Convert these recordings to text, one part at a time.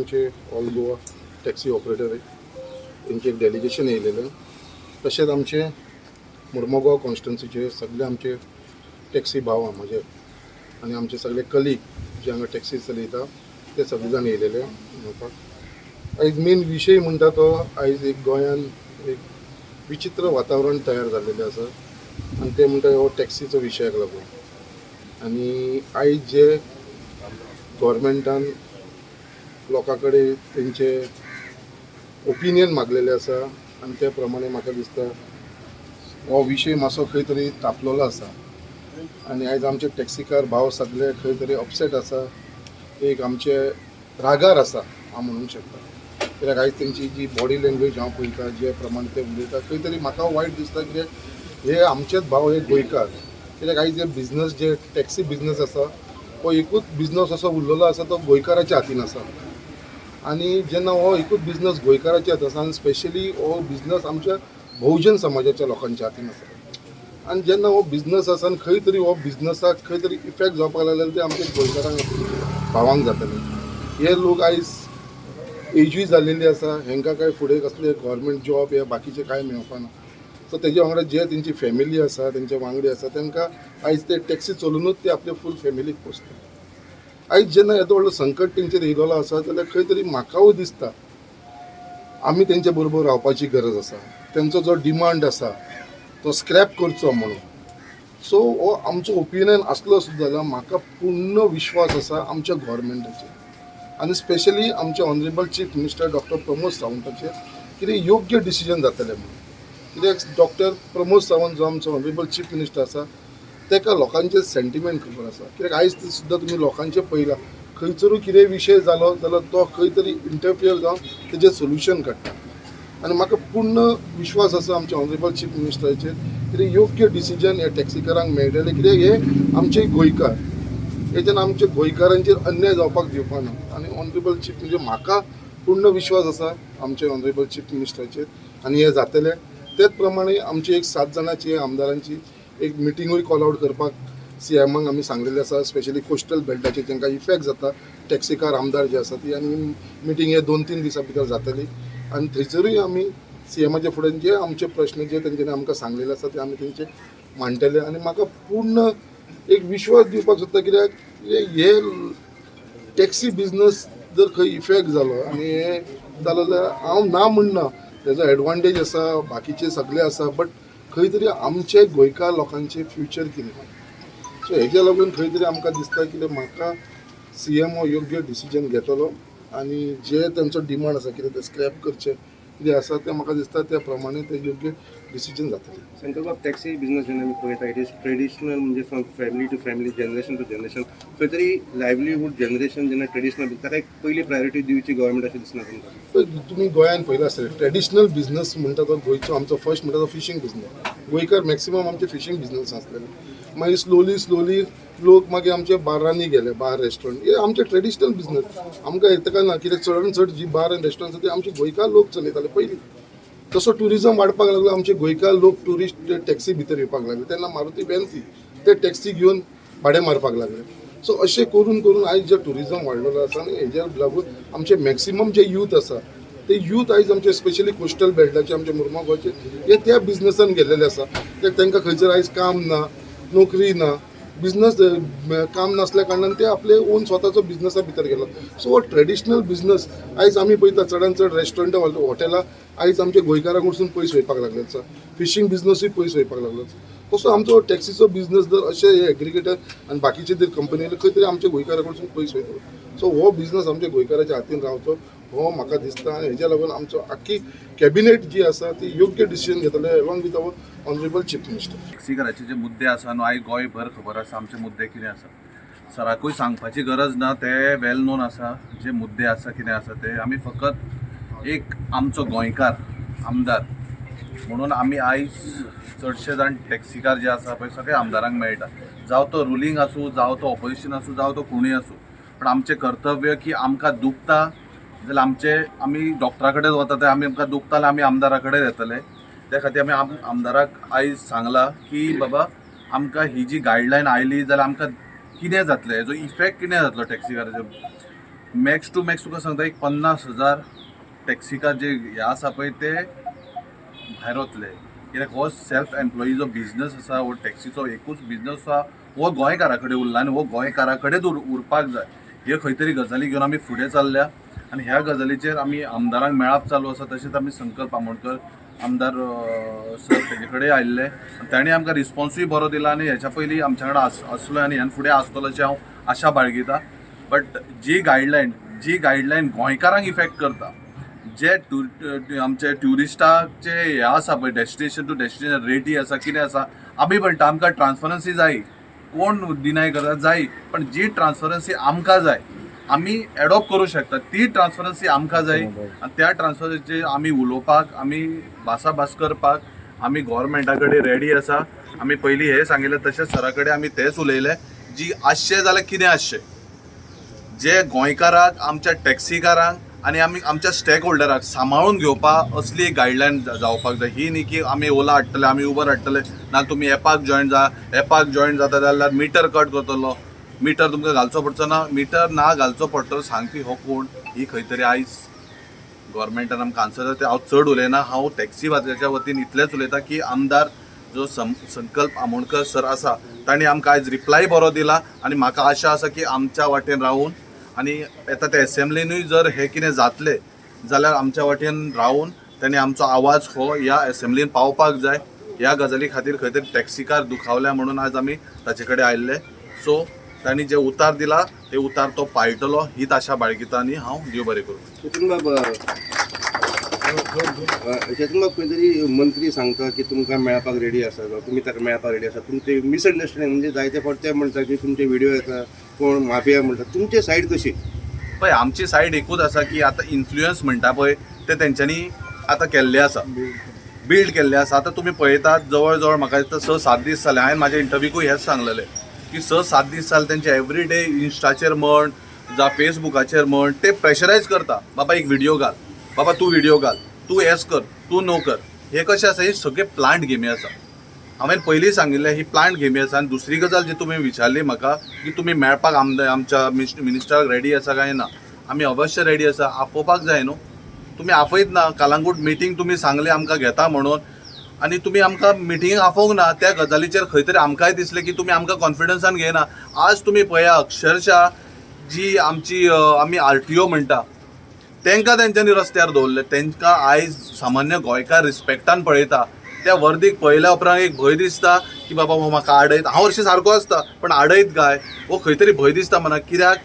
आमचे all Goa taxi operator तेंचे एक डेलिगेशन येयलेलें. तशेंच आमचे मुर्मगांव कॉन्स्टिट्युन्सीचे सगळे आमचे टॅक्सी भाव म्हजे आनी आमचे सगळे कलीग जे हांगा टॅक्सी चलयता ते सगळे जाण येयलेले मेळपाक. आयज मेन विशय म्हणटा तो आयज एक गोंयान एक विचित्र वातावरण तयार जाल्लेलें आसा आनी ते म्हणटा हो टॅक्सीचो विशयाक लागून. आनी आयज जे गोवोरमेंटान लोकां कडेन तेंचे ओपिनियन मागलेले आसा आनी त्या प्रमाणे म्हाका दिसता हो विशय मातसो खंय तरी तापलेलो आसा. आनी आयज आमचे टॅक्सीकार भाव सगळे खंय तरी अपसेट आसा, एक आमचे रागार आसा हांव म्हणूंक शकता, कित्याक आयज तेंची जी बॉडी लँग्वेज हांव पळयता, जे प्रमाणे ते उलयता, खंय तरी म्हाका वायट दिसता, कित्याक हे आमचेच भाव, हे गोंयकार. कित्याक आयज जे बिजनस, जे टॅक्सी बिजनस आसा, हो एकूच बिजनस असो उरलेलो आसा तो गोंयकाराच्या हातीन आसा. आनी जेन्ना हो एकूच बिजनस गोंयकाराच्या हातीन आसा आनी स्पेशली हो बिजनस आमच्या बहुजन समाजाच्या लोकांच्या हातीन आसा, आनी जेन्ना हो बिजनस आसा आनी खंय तरी हो बिजनसाक खंय तरी इफेक्ट जावपाक लागले जाल्यार ते आमच्या गोंयकारांक भावांक जातले. हे लोक आयज एजूय जाल्लेली आसा, हेंकां काय फुडें कसले गव्हर्मेंट जॉब या बाकीचे कांय मेळपाना. सो तेजे वांगडा जे तेंची फॅमिली आसा, तेंचे वांगडी आसा, तांकां आयज ते टॅक्सी चलोवनूच ते आपले फूल फॅमिलीक पोसता. आयज जेन्ना येदो व्हडलो संकट तेंचेर येयलेलो आसा जाल्यार खंय तरी म्हाकाय दिसता आमी तेंच्या बरोबर रावपाची गरज आसा, तेंचो जो डिमांड आसा तो स्क्रॅप करचो म्हणून. सो हो आमचो ओपिनियन आसलो सुद्दां जाल्यार म्हाका पूर्ण विश्वास आसा आमच्या गोवोरमेंटाचेर आनी स्पेशली आमचे honourable chief minister doctor Pramod सावंताचेर कितें योग्य डिसिजन जातलें म्हणून. कित्याक डॉक्टर प्रमोद सावंत जो आमचो ऑनरेबल चीफ मिनिस्टर आसा, ताका लोकांचे सेंटिमेंट खबर आसा. कित्याक आयज सुद्दां तुमी लोकांचें पळयलां, खंयसरूय कितेंय विशय जालो जाल्यार तो खंय तरी इंटरफियर जावन तेजें सोल्युशन काडटा. आनी म्हाका पूर्ण विश्वास आसा आमच्या ऑनरेबल चीफ मिनिस्टराचेर, कितें योग्य डिसिजन ह्या टॅक्सीकारांक मेळटलें, कित्याक हे आमचे गोंयकार, हेच्यान आमच्या गोंयकारांचेर अन्याय जावपाक दिवपाना. आनी ऑनरेबल चीफ म्हणजे म्हाका पूर्ण विश्वास आसा आमच्या ऑनरेबल चीफ मिनिस्टराचेर आनी हें जातलें. तेच प्रमाणे आमची एक सात जाणांची आमदारांची एक मिटिंगूय कॉल आवट करपाक सीएमाक आमी सांगलेलें आसा, स्पेशली कोस्टल बेल्टाचेर तांकां इफेक्ट जाता टॅक्सीकार आमदार जे आसा ती. आनी मिटींग हे 2-3 दिसां भितर जातली आनी थंयसरूय आमी सीएमाच्या फुडें जे आमचे प्रश्न जे तेंच्यांनी आमकां सांगलेले आसा ते आमी तेंचे मांडटले. आनी म्हाका पूर्ण एक विश्वास दिवपाक सोदता, कित्याक हे टॅक्सी बिजनस जर खंय इफेक्ट जालो आनी हे जालो जाल्यार हांव ना म्हणना तेजो एडवांटेज आसा, बाकीचे सगळे आसा, बट खंय तरी आमचे गोंयकार लोकांचे फ्युचर कितें? सो हेज्या लागून खंय तरी आमकां दिसता कितें म्हाका सीएम हो योग्य डिसिजन घेतलो आनी जे तेंचो डिमांड आसा, कितें ते स्क्रॅप करचे कितें आसा तें, म्हाका दिसता त्या प्रमाणे ते योग्य डिसिजन जातलें. शंकरबाब, टॅक्सी बिझनस जेन्ना आमी पळयता, it is traditional, म्हणजे from family to family, generation to generation, खंय तरी लायवलीहूड जनरेशन जेन्ना ट्रेडिशनल, ताका एक पयली प्रायोरिटी दिवची गव्हर्मेंट अशें दिसना तुमकां? तुमी गोंयांत पयलां आसतलें, ट्रेडिशनल बिझनस म्हणटा तो गोंयचो आमचो फर्स्ट म्हणटा तो फिशींग बिझनस. गोंयकार मॅक्सिमम आमचे फिशींग बिझनस आसलेले. मागीर स्लोली स्लोली लोक मागीर आमचे बारांनी गेले, बार रेस्टॉरंट हे आमचे ट्रेडिशनल बिझनस. आमकां येता ना कित्याक चडान चड जी बार आनी रेस्टॉरंट आसा ते आमचे गोंयकार लोक चलयताले पयलीं. तसो ट्युरिजम वाडपाक लागलो, आमचे गोंयकार लोक ट्युरिस्ट टॅक्सी भितर येवपाक लागले. तेन्ना मारुती व्हॅन ती ते टॅक्सी घेवन भाडें मारपाक लागले. सो अशें करून करून आयज जे ट्युरिजम वाडलेलो आसा आनी हेज्या लागून आमचे मॅक्सिमम जे यूथ आसा ते यूथ आयज आमचे स्पेशली कोस्टल बेल्टाचे, आमचे मुर्मागांवचे, हे त्या बिझनसान गेल्लेले आसा. कित्याक तांकां खंयसर आयज काम ना, नोकरी ना, बिझनस काम नासल्या कारणान ते आपले ओन स्वताचो बिझनसा भितर गेलो. सो हो ट्रेडिशनल बिझनस आयज आमी पळयता, चडान चड रेस्टॉरंटां, हॉटेलां आयज आमच्या गोंयकारां कडसून पयस वयपाक लागले आसा. फिशींग बिझनसूय पयस वयपाक लागलो आसा. तसो आमचो टॅक्सीचो बिझनस जर अशे हे एग्रिगेटर आनी बाकीचे जर कंपनी खंय तरी आमच्या गोंयकारा कडसून पयस वयतलो. सो हो बिझनस आमच्या गोंयकाराच्या हातीन रावचो हो म्हाका दिसता आनी हेज्या लागून आमचो आख्खी कॅबिनेट जी आसा ती योग्य डिसिजन घेतले along with our honourable chief minister. टॅक्सीकाराचे जे मुद्दे आसा न्हू, आयज गोंयभर खबर आसा आमचे मुद्दे कितें आसा. सराकूय सांगपाची गरज ना, ते वेल नोन आसा जे मुद्दे आसा कितें आसा ते. आमी फकत एक आमचो गोंयकार आमदार म्हणून आमी आयज चडशे जाण टॅक्सीकार जे आसा पळय सगळे आमदारांक मेळटा, जावं तो रुलींग आसूं, जावं तो ऑपोजिशन आसूं, जावं तो कोणूय आसूं. पण आमचें कर्तव्य की आमकां दुखता जाल्यार आमचे आमी डॉक्टरा कडेन वता, ते आमी आमकां दुखता जाल्यार आमी आमदारा कडेन येतले. त्या खातीर आमी आमदाराक आयज सांगलां की बाबा, आमकां ही जी गायडलायन आयली जाल्यार आमकां कितें जातलें, हेजो इफेक्ट कितें जातलो टॅक्सीकाराचेर. मॅक्स टू मॅक्स तुका सांगता, एक 50,000 टॅक्सीकार जे हे आसा पळय ते भायर वतले, कित्याक हो सेल्फ एम्प्लॉई जो बिजनस आसा, हो टॅक्सीचो एकूच बिजनस आसा, हो गोंयकारा कडेन उरला आनी हो गोंयकारा कडेच उरपाक जाय. हे खंय तरी गजाली घेवन आमी फुडें चल्ल्या आनी ह्या गजालीचेर आमी आमदारांक मेळप चालू आसा. तशेंच आमी संकल्प आमोणकर आमदार सर तेजे कडेन आयिल्ले आनी तांणी आमकां रिस्पोन्सूय बरो दिला आनी हेच्या पयलीं आमच्या कडेन आसलो आनी ह्यान फुडें आसतलो अशें हांव आशा बाळगिता. बट जी गायडलायन गोंयकारांक इफेक्ट करता, जे आमचे ट्युरिस्टाचे हे आसा पळय, डेस्टिनेशन टू डेस्टिनेशन रेटी आसा, कितें आसा, आमी म्हणटा आमकां ट्रान्सपरन्सी जाय, कोण डिनाय करता, जाय, पण जी ट्रान्सपरन्सी आमकां जाय, आमी एडॉप्ट करूं शकता ती ट्रान्सपरन्सी आमकां जाय. आनी त्या ट्रान्सपरन्सीचेर आमी उलोवपाक, आमी भासाभास करपाक आमी गोवोरमेंटा कडेन रेडी आसा. आमी पयलीं हें सांगिल्लें, तशेंच सरा कडेन आमी तेंच उलयले, जी आसचें जाल्यार कितें आसचें, जे गोंयकाराक, आमच्या टॅक्सीकारांक आनी आमी आमच्या स्टेक होल्डराक सांबाळून घेवपा असली एक गायडलायन जावपाक जाय. ही न्ही की आमी ओला हाडटले, आमी उबर हाडटले, ना तुमी एपाक जॉयन जा, एपाक जॉयन जाता जाल्यार मिटर कट करतलो, मिटर तुमकां घालचो पडचो ना, मिटर ना घालचो पडटलो सांगपी हो कोण? ही खंय तरी आयज गोवोरमेंटान आमकां आन्सर. ते हांव चड उलयना. हांव टॅक्सी वाल्याच्या वतीन इतलेंच उलयता की आमदार जो संकल्प आमोणकर सर आसा, तांणी आमकां आयज रिप्लाय बरो दिला आनी म्हाका आशा आसा की आमच्या वाटेन रावून आनी येता ते एसेंब्लीनूय जर हें कितें जातलें जाल्यार आमच्या वाटेन रावून तांणी आमचो आवाज हो ह्या एसेंब्लीन पावपाक जाय. ह्या गजाली खातीर खंय तरी टॅक्सीकार दुखावल्या म्हणून आज आमी ताचे कडेन आयिल्ले. सो तांणी जे उतार दिला ते उतार तो पाळटलो हीच आशा बाळगिता आनी हांव देव बरें करूं. चेतन बाब, चेतन बाब, खंय तरी मंत्री सांगता की तुमकां मेळपाक रेडी आसा जावं तुमी ताका मेळपाक रेडी आसा. तुमचे मिसअंडरस्टँडींग म्हणजे जायते फावट ते म्हणटा की तुमचे व्हिडिओ येता, कोण माफिया म्हणटा, तुमचे सायड कशी? पळय, आमची सायड एकूच आसा की आतां इन्फ्लुयन्स म्हणटा पळय ते तेंच्यांनी आतां केल्ले आसा, बिल्ड केल्ले आसा. आतां तुमी पळयतात, जवळ जवळ म्हाका दिसता 6-7 दीस जाले, हांवें म्हाज्या इंटरव्यूकूय हेंच सांगलेलें की 6-7 दीस जाले तेंचे एवरी डे इन्स्टाचेर म्हण जावं फेसबुकाचेर म्हण ते प्रेशरायज करता, बाबा एक व्हिडियो घाल, बाबा तूं व्हिडियो घाल, तूं येस कर, तूं नो कर. हे कशें आसा, हे सगळे प्लांट गेमी आसा. हांवें पयलीं सांगिल्लें, ही प्लांट गेमी आसा. आनी दुसरी गजाल जी तुमी विचारली म्हाका की तुमी मेळपाक आमदार आमच्या मिनिस्टराक रेडी आसा काय ना, आमी अवश्य रेडी आसा. आपोवपाक जाय न्हू, तुमी आफयत ना. कालांगूट मिटींग तुमी सांगलें आमकां घेता म्हणून आनी तुमी आमकां मिटिंगेक आफोवंक ना. त्या गजालीचेर खंय तरी आमकांय दिसलें की तुमी आमकां कॉन्फिडन्सान घेयना. आज तुमी पळया, अक्षरशा जी आमची आमी आरटीओ म्हणटा तांकां तेंच्यांनी रस्त्यार दवरले. तांकां आयज सामान्य गोंयकार रिस्पेक्टान पळयता. त्या वर्दीक पळयल्या उपरांत एक भंय दिसता की बाबा हो म्हाका आडयत, हांव हरशीं सारको आसता पण आडयत काय, हो खंय तरी भंय दिसता मनाक. कित्याक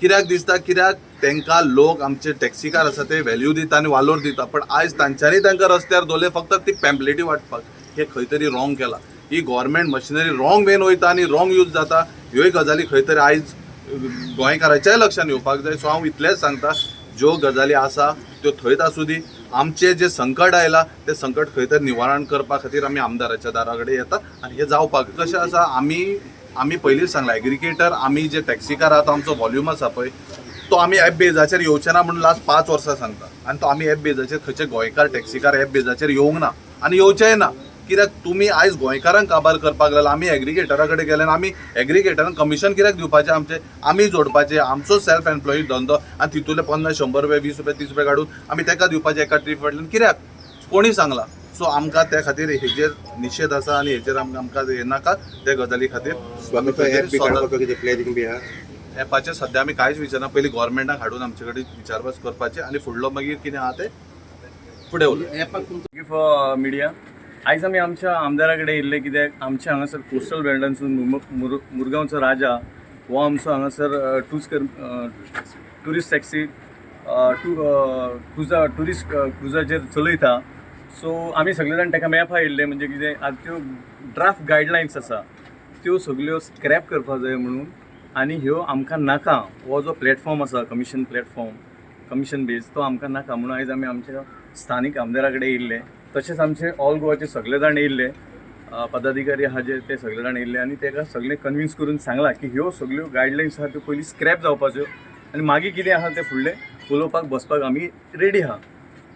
कित्याक दिसता? कित्याक तांकां लोक आमचे टॅक्सीकार आसा ते व्हॅल्यू दिता आनी वालोर दिता, पण आयज तांच्यांनी तांकां रस्त्यार दवरले फक्त ती पॅम्पलेटी वांटपाक. हे खंय तरी रॉंग केला. ही गव्हर्मेंट मशिनरी रॉंग वेन वयता आनी रॉंग यूज जाता. ह्योय गजाली खंय तरी आयज गोंयकाराच्याय लक्षान येवपाक जाय. सो हांव इतलेंच सांगता, ज्यो गजाली आसा त्यो थंयच आसूं दी. आमचें जें संकट आयलां तें संकट खंय तरी निवारण करपा खातीर आमी आमदाराच्या दारा कडेन येता आनी हें जावपाक कशें आसा, आमी पयलींच सांगलां, एग्रिगेटर आमी जे टॅक्सीकार आहा तो आमचो वॉल्यूम आसा पळय तो आमी एप बेजाचेर येवचे ना म्हणून लास्ट 5 वर्सां सांगता आनी तो आमी एप बेजाचेर खंयचे गोंयकार टॅक्सीकार एप बेजाचेर येवंक ना आनी येवचेय ना. कित्याक तुमी आयज गोंयकारांक काबार करपाक लागला. आमी एग्रिगेटरा कडेन गेले आनी आमी एग्रिगेटरांक कमिशन कित्याक दिवपाचें? आमचें आमी जोडपाचें, आमचो सेल्फ एम्प्लॉई धंदो आनी तितूंतले 50, 100 रुपया, 20 रुपया, 30 रुपया काडून आमी ताका दिवपाचें एका ट्रीप फाटल्यान कित्याक? कोणी सांगलां? सो आमकां त्या खातीर हेजेर निशेध आसा आनी हेजेर आमकां हें नाका. त्या गजाली खातीर आमी एप बी स्वता काडपाचो कितें प्लॅनिंग बी आहा? एपाचेर सद्या आमी कांयच विचारना. पयलीं गव्हर्मेंटाक हाडून आमचे कडेन विचारभास करपाची आनी फुडलो मागीर कितें आहा तें फुडें उलोवया. Thank you for media. आयज आमी आमच्या आमदारा कडेन येयल्ले कित्याक आमच्या हांगासर कोस्टल बेल्टांसून मुरगांवचो राजा हो आमचो हांगासर टूज कर टुरिस्ट टॅक्सी टू क्रुजा टुरिस्ट क्रुजाचेर चलयता. सो आमी सगळे जाण ताका मेळपा येयल्ले, म्हणजे कितें, आतां त्यो ड्राफ्ट गायडलायन्स आसा त्यो सगल्यो स्क्रॅप करपाक जाय म्हणून आनी ह्यो आमकां नाका, हो जो प्लॅटफॉर्म आसा कमिशन प्लॅटफॉर्म, कमिशन बेज, तो आमकां नाका म्हणून आयज आमी आमच्या स्थानीक आमदारा कडेन येयल्ले. तशेंच आमचे ऑल गोवाचे सगळे जाण येयल्ले, पदाधिकारी आहा जे ते सगळे जाण येयल्ले आनी ताका सगळे कन्विन्स करून सांगलां की ह्यो सगळ्यो गायडलायन्स आहा त्यो पयलीं स्क्रॅप जावपाच्यो आनी मागीर कितें आहा तें फुडलें उलोवपाक बसपाक आमी रेडी आहा.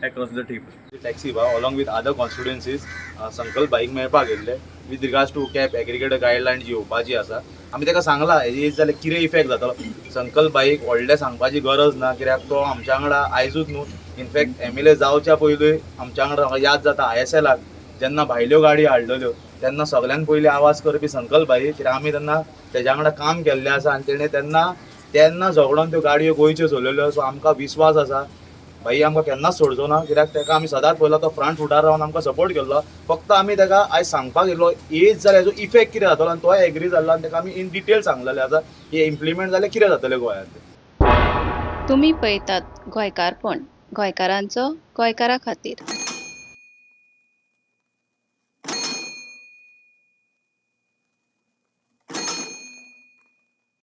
across the table. Taxi भाव along with other constituencies Sankalp भाईक मेळपाक येयल्ले with regards to cab aggregator guideline जी येवपाची आसा. आमी ताका सांगलां हेजी येयत जाल्यार कितें इफेक्ट जातलो. संकल्प भाईक व्हडलें सांगपाची गरज ना, कित्याक तो आमच्या वांगडा आयजूच न्हू, इनफॅक्ट एमएलए जावच्या पयलूय आमच्या वांगडा. म्हाका याद जाता, आयएसएलाक जेन्ना भायल्यो गाडी हाडलेल्यो तेन्ना सगळ्यान पयलीं आवाज करपी संकल्प भाई, कित्याक आमी तेन्ना तेज्या वांगडा काम केल्लें आसा आनी तेणें तेन्ना तेन्ना झगडोन त्यो गाडयो गोंयच्यो चलयल्यो. सो आमकां विस्वास आसा, भाई आमकां केन्नाच सोडचो ना, कित्याक ताका आमी सदांच पळयला, तो फ्रंट फुटार रावन आमकां सपोर्ट केल्लो. फक्त आमी ताका आयज सांगपाक येयलो, येयत जाल्यार हेजो इफेक्ट कितें जातलो, आनी तोय एग्री जाल्लो आनी ताका आमी इन डिटेल सांगलेलें आसा की इम्प्लिमेंट जाल्यार कितें जातलें गोंयांत तें. तुमी पळयतात गोंयकारपण, गोंयकारांचो गोंयकारा खातीर.